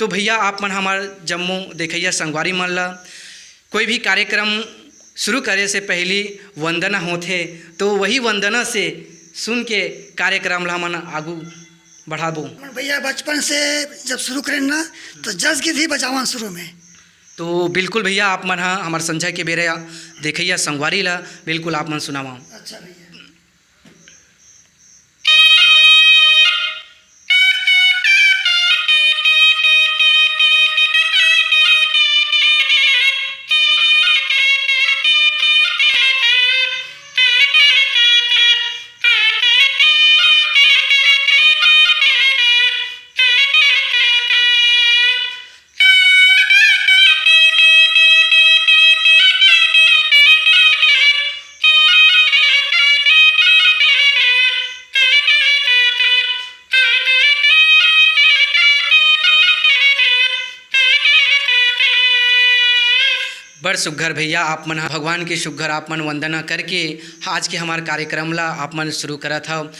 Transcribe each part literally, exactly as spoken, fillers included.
तो भैया, आप मन हमर जम्मो देखइया संगवारी मन ला कोई भी कार्यक्रम शुरू करे से पहली वंदना होथे, तो वही वंदना से सुन के कार्यक्रम ला हमन आगू बढ़ाबो। भैया, बचपन से जब शुरू करें ना, तो जस गीत ही बजावन शुरू में। तो बिल्कुल भैया, आप मन ह हमर संझा के बेरा देखइया संगवारी ला बिल्कुल आप मन सुनावा। अच्छा भैया। बड़ सुग्घर भैया, आप मन ह भगवान के सुग्घर आप मन वंदना करके आज के हमार कार्यक्रम ला आप मन शुरू करत हव।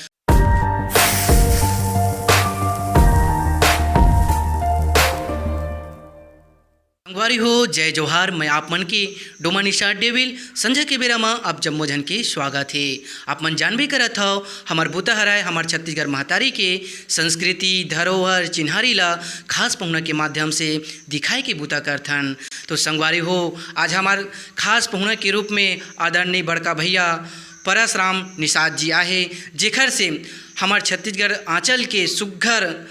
संगवारी हो, जय जोहार। मैं आप मन के डोमा निषाद डेविल। संझा के बेरा म आप जम्मो झन के स्वागत हे। आप मन जानबे करत हव, हमर बुता हरय हमर छत्तीसगढ़ महतारी के संस्कृति, धरोहर, चिन्हारी ला खास पहुना के माध्यम से दिखाए के बुता करथन। तो संगवारी हो, आज हमार खास पहुना के रूप में आदरणीय बड़का भैया परसराम निषाद जी आहे, जेखर से हमर छत्तीसगढ़ आंचल के सुग्घर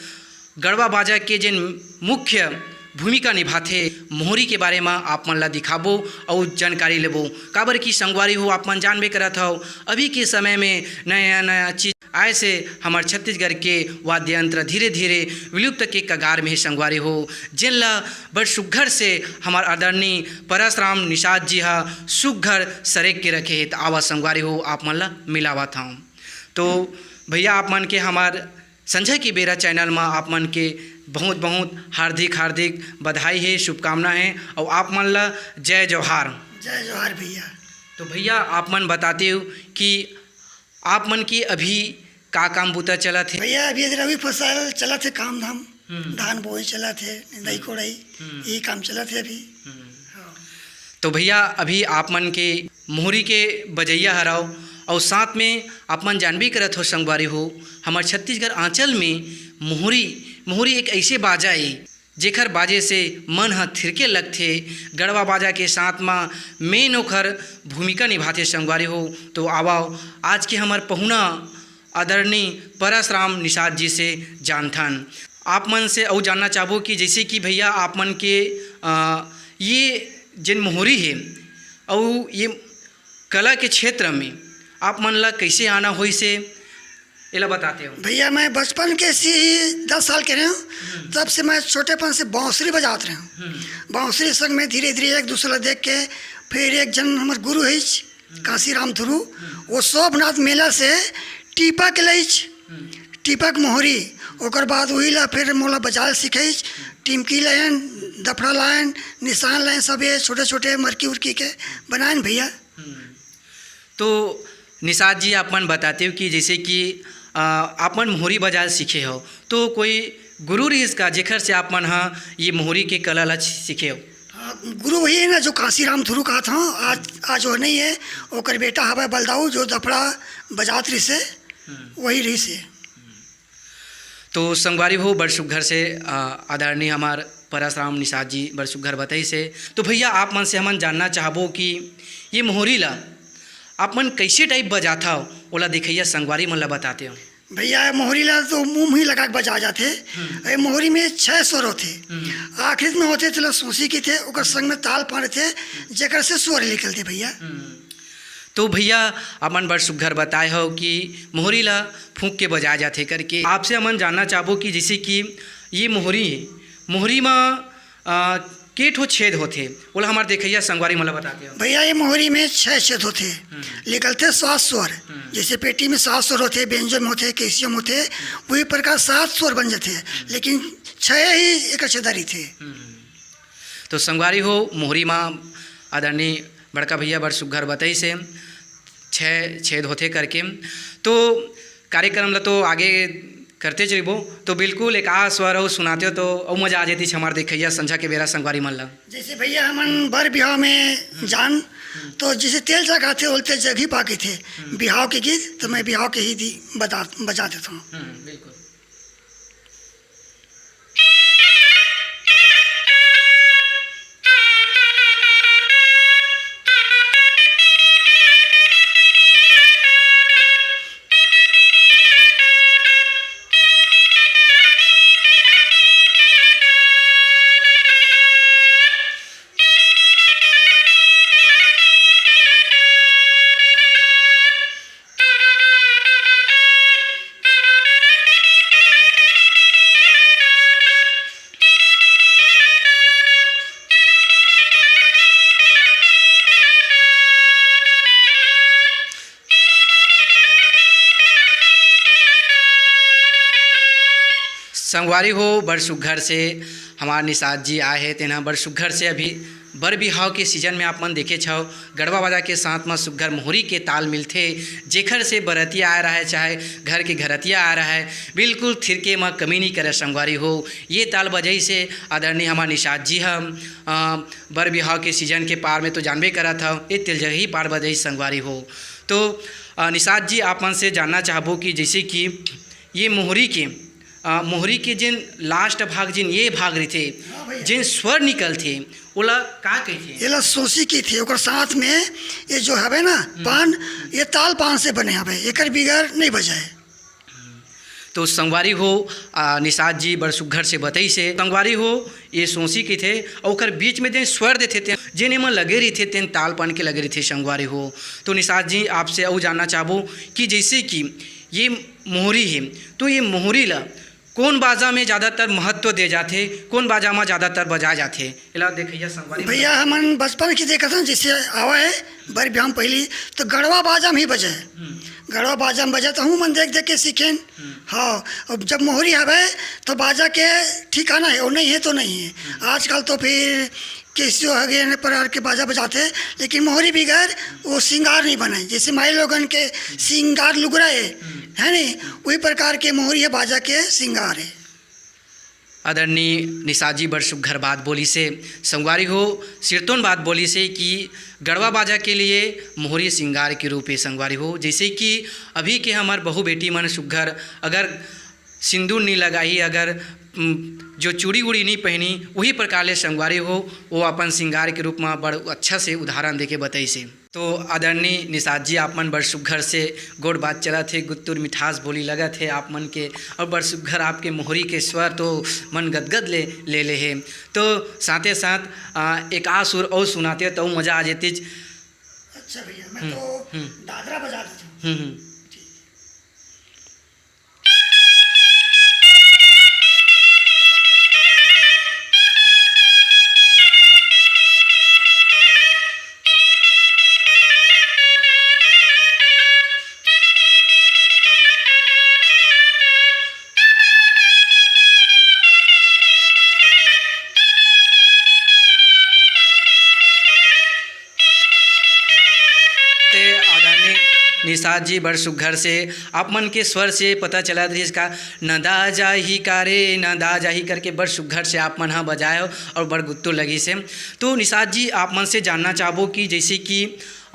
गड़वा बाजा के जेन मुख्य भूमिका निभाथे, मोहरी के बारे म आप मन ला दिखाबो अउ जानकारी लेबो। काबर कि संगवारी हो, आप मन जानबे करत हव, अभी के समय में नया-नया चीज आए से हमर छत्तीसगढ़ के वाद्य यंत्र धीरे-धीरे विलुप्त के कगार में हे संगवारी हो, जेन ला बड़ सुग्घर से हमर आदरणीय परसराम निषाद जी ह सुग्घर सरेक के रखे हे। त आवा संगवारी हो, आप मन ला मिलावत हव। तो भैया, आप मन के हमर संझा के बेरा चैनल म आप मन के बहुत-बहुत हार्दिक-हार्दिक बधाई हे, शुभकामना हे, अउ आप मन ला जय जोहार। जय जोहार भैया। तो भैया, आप मन बतातेव कि आप मन के अभी का काम बूता चलत हे? भैया, अभी रबी फसल चलत हे, काम धाम, हम्म। धान बोई चलत हे, निंदाई हम्म। कोड़ाई, हम्म। यही काम चलत हे अभी। हम्म। हाँ। तो भैया, अभी आप मन के मोहरी के बजैया हरव, अउ साथ में आप मन जानबे करत हो संगवारी हो, हमर छत्तीसगढ़ आंचल में मोहरी, मोहरी एक ऐसे बाजा ए, जेखर बाजे से मन ह थिरके लगथे। गड़वा बाजा के साथ म मेन ओखर भूमिका निभाथे संगवारी हो। तो आवव, आज के हमर पहुना आदरणीय परसराम निषाद जी से जानथन। आप मन से अउ जानना चाहबो कि जैसे कि भैया, आप मन के, अ, ये जेन मोहरी हे, अउ ये कला के क्षेत्र में आप मन ला कैसे आना होइस हे, एला बताते हो। भैया, मैं बचपन के से ही दस साल के रहे हूँ, हम्म। तब से मैं छोटेपन से बांसुरी बजात रहे हूँ। हम्म। बांसुरी संग में धीरे-धीरे एक दूसरे ला देख के, फिर एक जन हमर गुरु है, हम्म। कांसीराम धुरू, हम्म। वो सोमनाथ मेला से टीपक लइच, हम्म। टीपक मोहरी, ओकर बाद वही ला फिर मोला बजाल सिखइच, टिमकी लायन, दफड़ा लायन, निशान लायन, सब ये छोटे-छोटे मरकी उरकी के बनायन भैया। हम्म। तो निषाद जी, आप मन बताते हो कि जैसे कि, अ, आप मन मोहरी बजाल सीखे हो, तो कोई गुरु रहिस का, जेखर से आप मन ह ये मोहरी के कला ला सीखे हो? हाँ, गुरु वही है ना, जो कांसीराम धुरू कहा था, आज, आज वो नहीं है, ओकर बेटा हवय बलदाऊ, जो दफड़ा बजात रहिस हे, हम्म। वही रहिस हे। तो संगवारी हो, बड़ सुग्घर से, अ, आदरणीय हमार परसराम निषाद जी बड़ सुग्घर बताइस हे। तो भैया, आप मन से हमन जानना चाहबो कि ये मोहरी ला आप मन कैसे टाइप बजाथव, ओला देखइया संगवारी मन ला बताते हो। भैया, ये मोहरी ला तो मुंह ही लगा के बजाय जाथे। हम्म। ये मोहरी में छह स्वर होथे। हम्म। आखिरी में होथे तेला सूसी कहिथे, ओकर संग में ताल पान रहिथे, जेकर से स्वर निकलथे भैया। हम्म। तो भैया, अपन बड़ सुग्घर बताए हो कि मोहरी ला फूंक के बजाए जाथे करके। आपसे हमन जानना चाहबो कि जैसे कि ये मोहरी हे, मोहरी म, अ, के ठो छेद होथे, ओला हमर देखइया संगवारी मन ला बताते हो। भैया, ये मोहरी में छह छेद होथे, हम्म। निकलथे सात स्वर। हम्म। जैसे पेटी में सात स्वर होथे, बेंजो में होथे, कैसियो में होथे, वही प्रकार सात स्वर बन जाथे, हम्म। लेकिन छह ही एक छेदा रहिथे। हम्म। तो संगवारी हो, मोहरी म आदरणीय बड़का भैया बड़ सुग्घर बताइस हे, छह छेद होथे करके। तो कार्यक्रम ला तो आगे करते जइबो, तो बिल्कुल एक आध स्वर अउ सुनाते हो तो अउ मजा आ जाती हमार देखइया संझा के बेरा संगवारी मन ला। जैसे भैया हमन बर बिहाव में जान, तो जैसे तेल चढ़ाथे, ओल तेल जगही पा कहिथे, बिहाव के गीत तो मैं बिहाव के ही दी बता, बजा देता हूँ। हम्म, बिल्कुल। संगवारी हो, बड़ सुग्घर से हमार निषाद जी आए हे, तेन ह बड़ सुग्घर से अभी बर बिहाव के सीजन में आप मन देखेच हव, गड़वा बाजा के साथ म सुग्घर मोहरी के ताल मिलथे, जेखर से बरतिया आए रहय, चाहे घर के घरतिया आए रहय, बिल्कुल थिरके म कमी नइ करय संगवारी हो। ये ताल बजइस हे आदरणीय हमार निषाद जी ह, अ, बर बिहाव के सीजन के पार में तो जानबे करत हव, ये तेलजगही पार बजइस संगवारी हो। तो, अ, निषाद जी, आप मन से जानना चाहबो कि जैसे कि ये मोहरी के, अ, मोहरी के जेन last भाग, जेन ये भाग रहिथे, हाँ भैया। जेन स्वर निकलथे, ओला का कहिथे? एला सोसी कहिथे, ओकर साथ में ये जो हवे ना, हम्म। पान, ये ताल पान से बने हवे, एकर बिगर नहीं बजाए। तो संगवारी हो, आ, निषाद जी बड़ सुग्घर से बतइस हे। संगवारी हो, ये सोसी कहिथे, अउ ओकर बीच में जेन स्वर देथे, तेन, जेन एमा लगे रहिथे, तेन ताल पान के लगे रहिथे, संगवारी हो। तो निषाद जी, आपसे अउ जानना चाहबो कि जैसे कि ये मोहरी हे, तो ये मोहरी ला कोन बाजा में ज़्यादातर महत्व दे जाथे, कोन बाजा में ज़्यादातर बजाए जाथे, एला देखइया संगवारी भैया, हमन बचपन के देखत हन, जैसे आवा है, बर बिहाव पहली, तो गड़वा बाजा में ही बजे। हम्म। गड़वा बाजा में बजे, तो हमू मन देख देख के सीखेन। हम्म। हाँ, अब जब मोहरी हवे, तो बाजा के ठिकाना है, वो नहीं है तो नहीं है। हम्म। आजकल तो फिर केसियो हगे, अनेक प्रकार के बाजा बजाथे, लेकिन मोहरी बिगर वो सिंगार नहीं बने। जैसे माई लोगन के सिंगार लुगरा है, हम्म। है नहीं, वही प्रकार के मोहरी है, बाजा के सिंगार है। आदरणीय निषाद जी बड़ सुग्घर बात बोलिस हे। संगवारी हो, सिरतोन बात बोलिस हे कि गड़वा बाजा के लिए मोहरी सिंगार के रूप हे संगवारी हो। जैसे कि अभी के हमर बहू बेटी मन सुग्घर अगर सिंदूर नी लगाही, अगर, उम, जो चूड़ी उड़ी नी पहनी, वही प्रकार ले संगवारी हो, वो अपन सिंगार के रूप म बड़ अच्छा से उदाहरण देके बतइस हे। तो आदरणीय निषाद जी, आप मन बड़ सुग्घर से गोठ बात चलत हे, गुत्तुर मिठास बोली लगत हे आप मन के, अउ बड़ सुग्घर आपके मोहरी के स्वर तो मन गदगद ले, ले ले हे। तो साथे साथ, आ, एक आ सुर अउ सुनाते तो मजा आ जेतिच। अच्छा भैया, मैं हम्म, तो हम्म। दादरा बजा देता हूँ। हम्म, हम्म। ठीक। ते आदरणीय निषाद जी बड़ सुग्घर से आप मन के स्वर से पता चलत रहिस का, "नंदा जाही का रे, नंदा जाही" करके बड़ सुग्घर से आप मन ह बजाए हो और बड़ गुत्तुर लगिस हे। तो निषाद जी, आप मन से जानना चाहबो कि जैसे कि,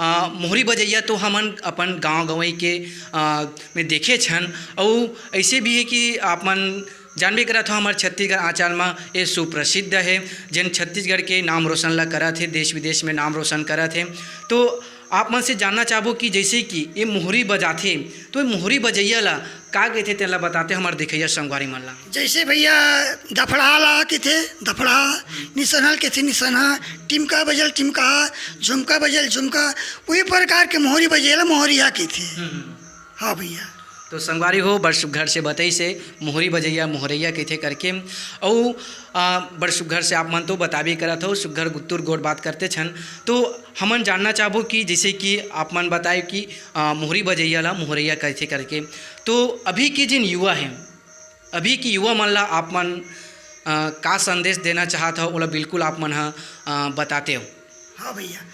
अ, मोहरी बजैया तो हमन अपन गाँव गंवई के, अ, में देखे छन, अउ ऐसे भी है कि आप मन जानबे करत हो, हमर छत्तीसगढ़ आंचल म ये सुप्रसिद्ध हे, जेन छत्तीसगढ़ के नाम रोशन ला करत हे, देश विदेश में नाम रोशन करत हे। तो आप मन से जानना चाहबो कि जैसे कि ये मोहरी बजाथे, तो ये मोहरी बजैया ला का कहिथे, तेन ला बताते हमर देखैया संगवारी मन ला। जैसे भैया दफड़हा ला कहिथे, दफड़हा, निसनहा ल कहिथे, निसनहा, टिमका बजल टिमका, झुमका बजल झुमका, वही प्रकार के मोहरी बजैया ला मोहरिया कहिथे। हम्म। हाँ भैया। तो संगवारी हो, बड़ सुग्घर से बतइस हे, मोहरी बजैया, मोहरैया कहिथे करके। अउ, आ, बड़ सुग्घर से आप मन तो बताबे करत हो, सुग्घर गुत्तुर गोठ बात करते छन। तो हमन जानना चाहबो कि जैसे कि आप मन बताए कि, आ, मोहरी बजैया ला मोहरैया कहिथे करके। तो अभी के जिन युवा हे, अभी के युवा मन ला आप मन, आ, का संदेश देना चाहत हो, ओला बिल्कुल आप मन ह, आ, बताते हो। हाँ भैया,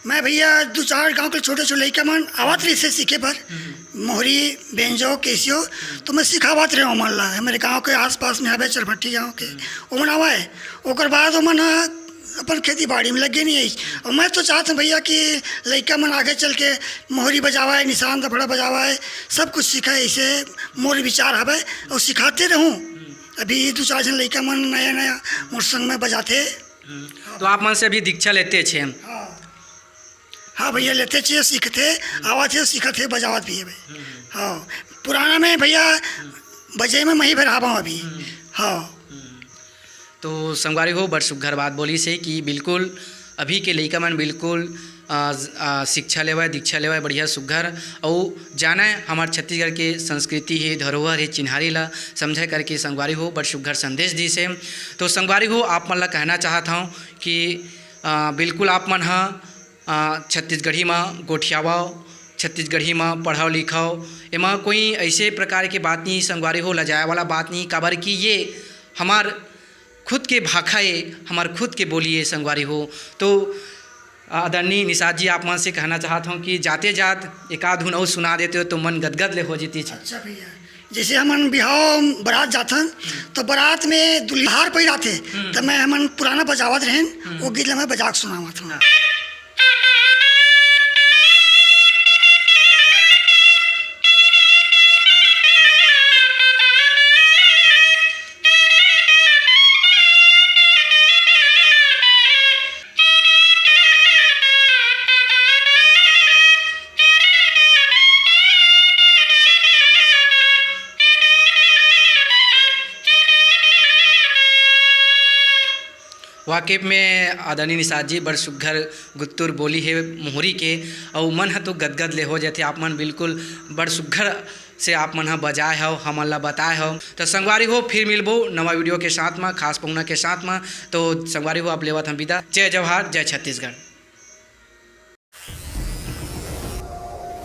मैं भैया दू चार गांव के छोटे छोटे लइका मन आवत रहिसे सीखे बर, मोहरी, बेंजो, केसियो, तो मैं सिखावत रहे ओमन ला। हमरे गांव के आसपास में हवे चरभट्टी गांव के, ओमन आवे। ओकर बाद ओमन ह अपन खेती बाड़ी में लगे नहीं आई। और मैं तो चाहत हूँ भैया कि लइका मन आगे चल के मोहरी बजावे, निशान दफड़ा बजावे, सब कुछ सीखे, ऐसे मोर विचार हवे। और सिखाते रहूँ। अभी दू चार झन लइका मन नया नया मोर संग में बजाथे। तो आप मन से अभी दीक्षा लेते छे? हाँ। हाँ भैया, लेते छे, सीखते, आवत हे, सीखत हे, बजावत भी हे भाई। हाँ, पुराना में भैया बजे में मही भर हावा अभी। हाँ। तो संगवारी हो, बड़ सुग्घर बात बोलिस हे कि बिल्कुल अभी के लइका मन बिल्कुल, आ, आ, शिक्षा लेवय, दीक्षा लेवय, बढ़िया सुग्घर, अउ जानय हमर छत्तीसगढ़ के संस्कृति हे, धरोहर हे, चिन्हारी ला समझय करके संगवारी हो, बड़ सुग्घर संदेश दिस हे। तो संगवारी हो, आप मन ला कहना चाहत हौं कि, आ, बिल्कुल आप मन ह, आ, छत्तीसगढ़ी म गोठियावव, छत्तीसगढ़ी म पढ़व लिखव, एमा कोई ऐसे प्रकार के बात नहीं संगवारी हो, लजाए वाला बात नहीं, काबर कि ये हमार खुद के भाखा ए, हमार खुद के बोली ए संगवारी हो। तो आदरणीय निषाद जी, आप मन से कहना चाहत हौं कि जाते जात एक आध धुन अउ सुना देते हो तो मन गदगद ले हो जीती। अच्छा भैया, जैसे हमन बिहाव बरात जाथन तो बरात में दुल्हिन हार पहिराथे, तो मैं हमन पुराना बजावत रहेन, वो गीत ला मैं बजा के सुनावत हूँ। वाकई में आदरणीय निषाद जी बड़ सुग्घर गुत्तुर बोली हे मोहरी के, अउ मन ह तो गदगद ले हो जाथे। आप मन बिल्कुल बड़ सुग्घर से आप मन ह बजाए हव, हमन ला बताए हव। तो संगवारी हो, फिर मिलबो नवा वीडियो के साथ म, खास पहुना के साथ म। तो संगवारी हो, आप लेवत हम विदा। जय जोहार, जय छत्तीसगढ़।